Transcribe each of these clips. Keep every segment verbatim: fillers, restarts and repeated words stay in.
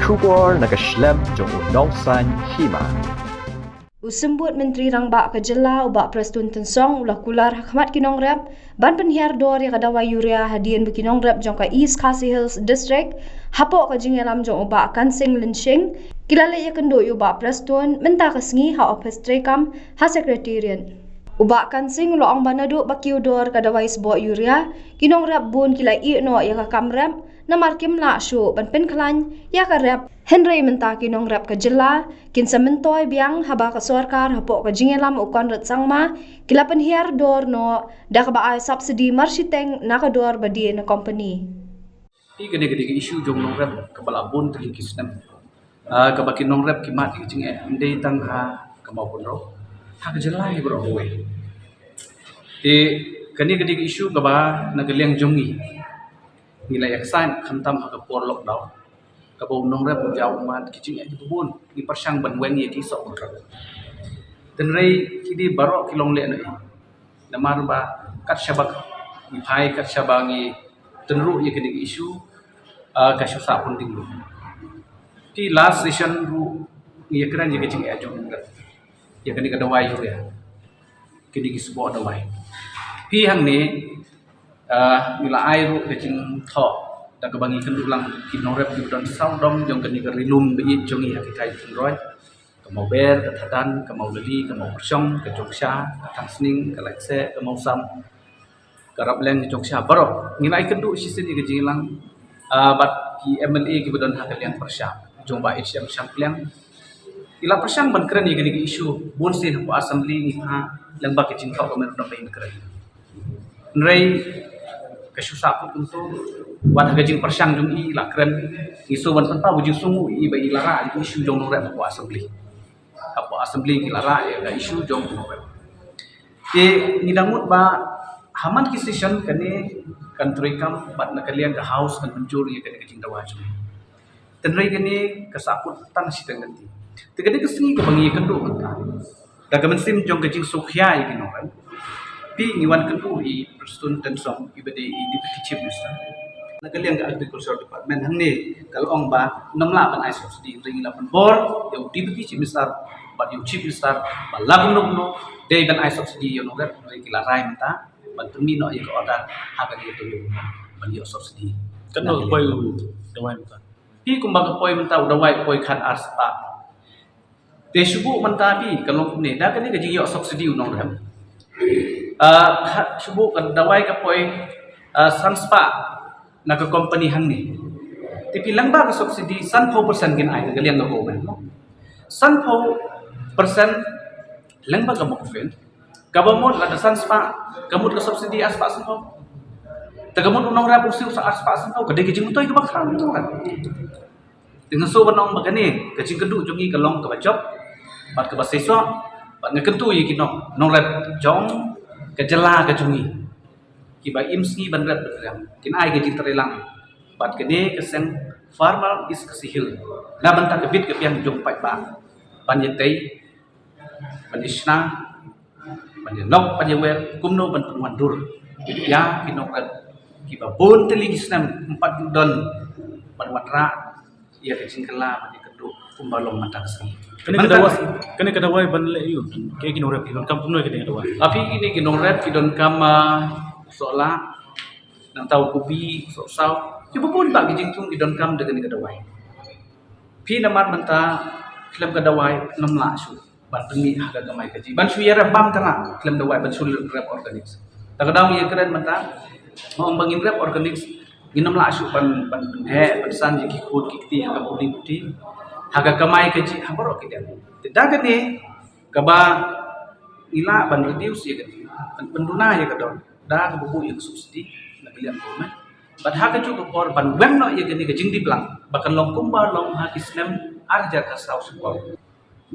Khubor na ka shlem jong u nongsan hima. U Symbud Myntri Rangbah ka jylla u Bah Prestone Tynsong u la kular ha khmat ki nongrep ban pynhiar dor ïa ka dawai urea hadien ba ki nongrep jong ka East Khasi Hills District hapoh ka jingïalam jong u Bah Kansing Lynshing ki la leit ïakynduh ïa u Bah Prestone mynta ka sngi ha ophis treikam ha Secretariat. U Bah Kansing u la ong ba naduh ba kiew dor ka dawai sboh urea ki nongrep bun ki la ïeh noh ïa ka kam rep namar kim lah shuh ban pynkhlaiñ ïa ka rep. Hynrei mynta ki nongrep ka jylla kin sa myntoi biang haba ka sorkar hapoh ka jingïalam u Conrad Sangma ki la pynhiar dor noh da kaba ai subsidy marshiteng na ka dor ba die na company. Hi kane ka dei ka issue jong nongrep kaba la bun tylli ki snem. Ah, kaba ki nongrep ki mad ki jingeh ym dei tang ha ka Mawkynrew, ha ka jylla hi baroh kawei. Te kane ka dei ka issue kaba na ka liang jong ngi ngi la ïaksaid khamtam ha ka por lockdown kaba u nongrep u jaw u mad ki jingeh kiba bun, ngi pyrshang ban weng ïa ki soh kontrak. Hynrei ki dei baroh ki long lehnohei. Namar ba kat shaba ngi phai, kat shaba ngi tynruh ïa kane ka issue, ah, ka shu sah pyndiang ruh. Te last session ruh ngi ïakren ïa ka jingeh jong nongrep ïa kane ka dawai urea, kine ki sboh dawai. Te hangne, ah, ngi la ai ruh ka jingthoh da kaba ngi kynduh lang ki nongrep kiba don saw dong jong kane ka ri lum ba ïeit jong ngi ha ki thain Pynroi, ka Mawber, ka Thadan, ka Mawlali, ka Mawpyrshong, ka Jongsha, ka Thangsning, ka Laitseh, ka Mawsam, ka Rapleng, ka Jongsha baroh. Ngi la ïakynduh shisien ïa ka jingïalang, ah, bad ki M L A kiba don ha ka liang pyrshah jong Bah H M Shangpliang. Ngi la pyrshang ban kren ïa kane ka issue bun sien hapoh Assembly, ngi phah lyngba ka jingthoh ka mero dang ba in kren. Hynrei ka shu sah kut kumto, wat ha ka jingpyrshang jong i la kren, ngi shu ban pynpaw ka jingsngewnguh i ba i la rah ïa ka issue jong nongrep hapoh Assembly. Hapoh Assembly ki la rah ïa ka issue jong nongrep. Te ngi dang mut ba ha man ki session kane kan treikam bad na ka liang ka House kan mynjur ïa kane ka jingdawa jong ngi. Hynrei kane ka sah kut tang shiteng lynti. Te kane ka sngi kaba ngi ïakynduh mynta, da ka mynsiem jong ka jingsngewkhia ïa ki nongrep, te ngi wan kynduh ïa i Prestone Tynsong iba dei i Deputy Chief Minister. Na ka liang ka Agriculture Department hangne ka la ong ba ym lah ban ai subsidy, hynrei ngi la pynbor ïa u Deputy Chief Minister bad ïa u Chief Minister ba la kumno kumno dei ban ai subsidy ïa u nongrep, hynrei ki la rai mynta ban pynmih noh ïa ka order ha kane ka taïew ban ïoh subsidy. Katno ka poi u dawai mynta? Phi, kumba ka poi mynta u dawai poi khat ar spah. Te shu buh mynta phi ka long kumne, da kane ka jingïoh subsidy u nongrep. Ah, khat shu buh ka dawai ka poi, ah, san spah na ka company hangne. Te phi, lyngba ka subsidy sanphew percent kin ai na ka liang ka government. Sanphew percent lyngba ka Mawkynrew. Kaba mut lada san spah, ka mut ka subsidy ar spah sanphew. Te ka mut u nongrep u siew sa ar spah sanphew, ka dei ka jingmyntoi kaba kham tu kan. Te nga shu ban ong ba kane ka jingkynduh jong ngi ka long kaba jop bad kaba seisoh, bad nga kyntu ïa ki nong, nongrep jong ka jylla ka jong ngi kiba im sngi ban rep ban riam, kin ai ka jingtreilang bad kane ka seng Farmer East Khasi Hills na bynta ka bit ka biang jong paidbah, ban ïatei, ban ïashna, ban ïalok, ban ïawer, kumno ban pynwandur ïa ki nongrep kiba bun tylli ki snem ym pat don ban wanrah ïa ka jingkylla ban ïakynduh kumba long mynta ka sngi. Kane ka dawai, kane ka dawai ban leh ïa u, ki nongrep ki donkam kumno kane ka dawai? Phi, kine ki nongrep ki donkam, ah, sohlah, nangta u kubi, sohsaw, kiba bun bah ki jingthung ki donkam da kane ka dawai. Phi, namar mynta khlem ka dawai ngim lah shuh ban pynmih ha ka kamai kajih, ban shu ïarep bam tang khlem dawai, ban shu rep organic. Ta ka daw ngi ïakren mynta, nga ong ba ngin rep organic, ngin ym lah shuh ban, ban pynheh ban san ïa ki khun ki kti ha ka puli puthi, ha ka kamai kajih, ha baroh ki liang. Te da kane kaba ngi lah ban reduce ïa kane, ban pynduna ïa ka dor da kaba buh ïa ka subsidy na ka liang government. Bad ha kajuh ka por ban weng noh ïa kane ka jingdih blang ba kan long kumba long ha ki snem ar hajar khatsaw shuh.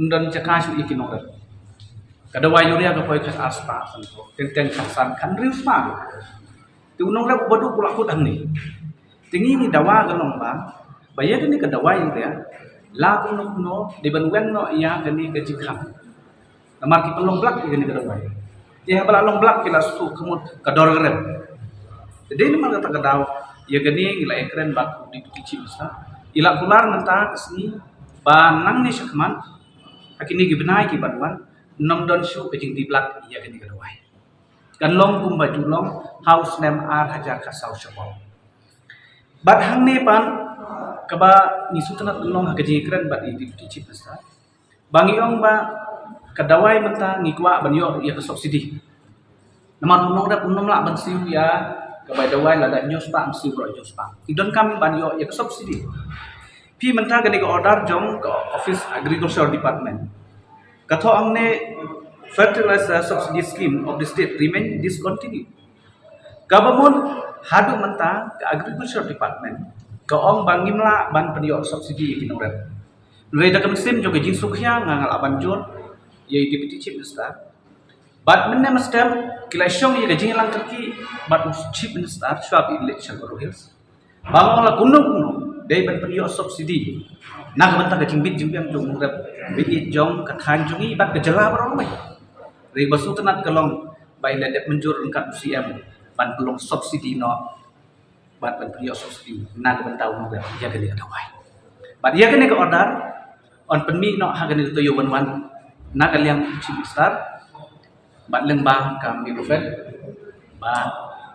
Ym don jaka shuh ïa ki nongrep. Ka dawai urea ka poi khat ar spah sanphew, teng teng khat san, khat hynriew spah. Te u nongrep uba duk u la kut hangne. Te ngi ngi dawa ka long ba, ba ïa kane ka dawai urea la kumno kumno dei ban weng noh ïa kane ka jingkhang. Namar ki pynlong blag ïa kane ka dawai. Te haba la long blag ki la shu khmut ka dor ka rep. Te dei namar kata ka daw ïa kane ngi la ïakren bad u Deputy Chief Minister I la kular mynta ka sngi ba nangne shakhmat ha kine ki bnai ki ban wan, ym don shuh ka jingdiblak ïa kane ka dawai. Kan long kumba ju long ha u snem ar hajar khatsaw shapoh. Bad hangne pat kaba ngi sngewtynnat lyngkot ha ka jingkren bad i Deputy Chief Minister, ba ngi ong ba ka dawai mynta ngi kwah ban ïoh ïa ka subsidy. Namar u nongrep um lah ban siew ïa ka bai dawai lada hynñiew spah, um siew baroh hynñiew spah. Ngi donkam ban ïoh ïa ka subsidy. Phi, mynta kane ka order jong ka Office Agriculture Department ka thoh hangne: Fertilizer Subsidy Scheme of the state remain discontinued. Kaba mut haduh mynta ka Agriculture Department ka ong ba ngim lah ban pynïoh subsidy ïa ki nongrep. Hynrei da ka mynsiem jong ka jingsngewkhia nga, nga lah ban jur ïa i Deputy Chief Minister. Bad mynne mynstep ki la shong ïa ka jingïalang kyrkieh bad u Chief Minister shuwa ba i leit sha Garo Hills, ba ong la kumno kumno dei ban pynïoh subsidy na ka bynta ka jingbit jingbiang jong u nongrep ba ïeit jong ka thaiñ jong ngi bad ka jylla baroh. Hynrei ba sngewtynnat ka long ba i la dep mynjur ryngkat u C M ban pynlong subsidy noh bad ban pynïoh subsidy na ka bynta u nongrep ïa kane ka dawai. Bad ïa kane ka order yn pynmih noh ha kane ka taïew ban wan na ka liang u Chief Minister bad lyngba ka Bureau of Health ba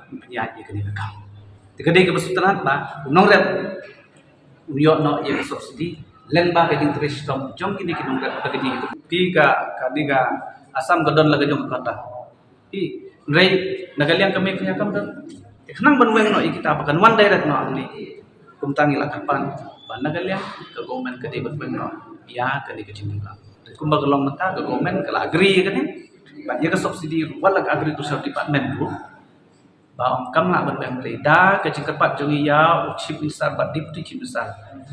pynïaid ïa kane ka kam. Te ka dei kaba sngewtynnat ba u nongrep un ïoh noh ïa ka subsidy lyngba ka jingtrei shitom jong kine ki nongrep ha ka jingïakhun. Te ka, kane ka Assam ka don la ka jong ka kata. Phi, hynrei na ka liang ka Meghalaya kam don. Te khnang ban weng noh ïa kita ba kan wan direct noh hangne, kumta ngi la kyrpad ba na ka liang ka government ka dei ban weng noh ïa kane ka jingdon. Kumba ka long mynta ka government ka la agree ïa kane, bad ïa ka subsidy ruh wat la ka Agriculture Department ruh ba ong kam lah ban weng. Hynrei da ka jingkyrpad jong ngi ïa u Chief Minister bad Deputy Chief Minister,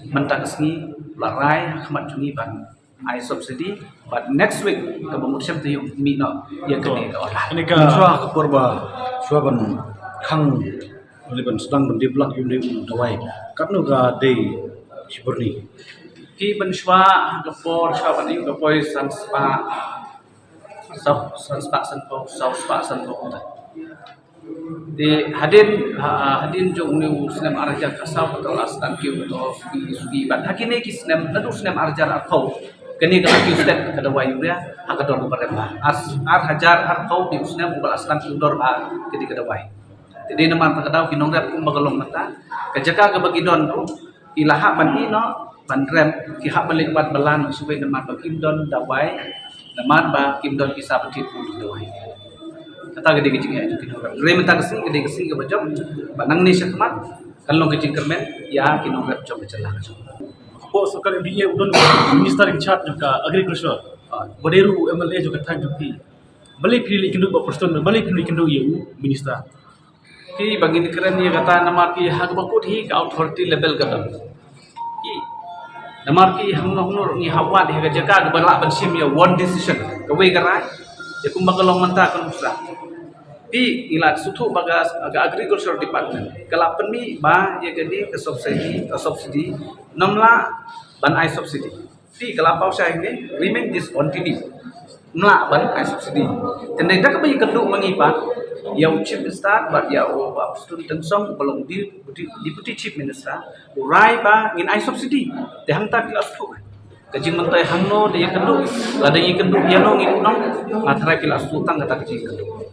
mynta ka sngi la rai ha khmat jong ngi ban ai subsidy, bad next week kaba mut shem taïew mih noh ïa kane ka order. Kane ka shuwa ka por ba shuwa ban khang, ban sdang ban diblak ïa une u dawai, katno ka dei shibun? Ki ban shuwa ka por, shuwa ban ïa ka poi san spah, sap san spah sanphew, saw spah sanphew ta. Te hadien, ha, hadien jong une u snem ar hajar khatsaw, ka la sdang kiew, to suki suki, bad ha kine ki snem, naduh snem ar hajar arphew kane ka la kiew stet ka dawai urea ha ka dor ba rem bha. Ar, ar hajar arphew dei u snem uba la sdang kiew dor bha kane ka dawai. Te dei namar kata ka daw ki nongrep kumba ka long mynta, ka jaka kaba ki don ruh ki la hap ban ïeh noh ban rem, ki hap ban leit wad bylla noh shuwa namar ba kim don dawai, namar ba kim don pisa ba thied pud dawai. Kata ka dei ka jingeh jong ki nongrep. Hynrei mynta ka sngi ka dei ka sngi kaba jop ba nangne shakhmat kan long ka jingkyrmen ïa ki nongrep jong ka jylla ka jong. Hapoh sorkar M D A u don minister in charge jong ka agriculture, ba dei ruh u M L A jong ka thaiñ jong phi. Balei phi leit kynduh bad Prestone, balei phi leit kynduh ïa u minister? Phi, ba ngin kren ïa kata namar phi, ha kaba kut hi ka authority level ka don. Phi, namar phi hangno hangno ruh ngi hap wad hi ha ka jaka kaba lah ban shim ïa one decision, kawei ka rai. Ïa kumba ka long mynta ka nuksa, phi, ngi la sngewthuh ba ka, ka Agriculture Department ka la pynmih ba ïa kane ka subsidy, ka subsidy ym lah ban ai subsidy. Phi, ka la paw shai hangne, remain discontinued. Ym lah ban ai subsidy. Te da kaba ïakynduh ma ngi pat ïa u Chief Minister bad ïa u Bah Prestone Tynsong uba long Deputy, Deputy Chief Minister, u rai ba ngin ai subsidy. Te hangta phi la sngewthuh ka jingmyntoi hangno da ïakynduh, lada ïakynduh ïano ngi u nong, nga tharai phi la sngewthuh tang kata ka jingkynduh.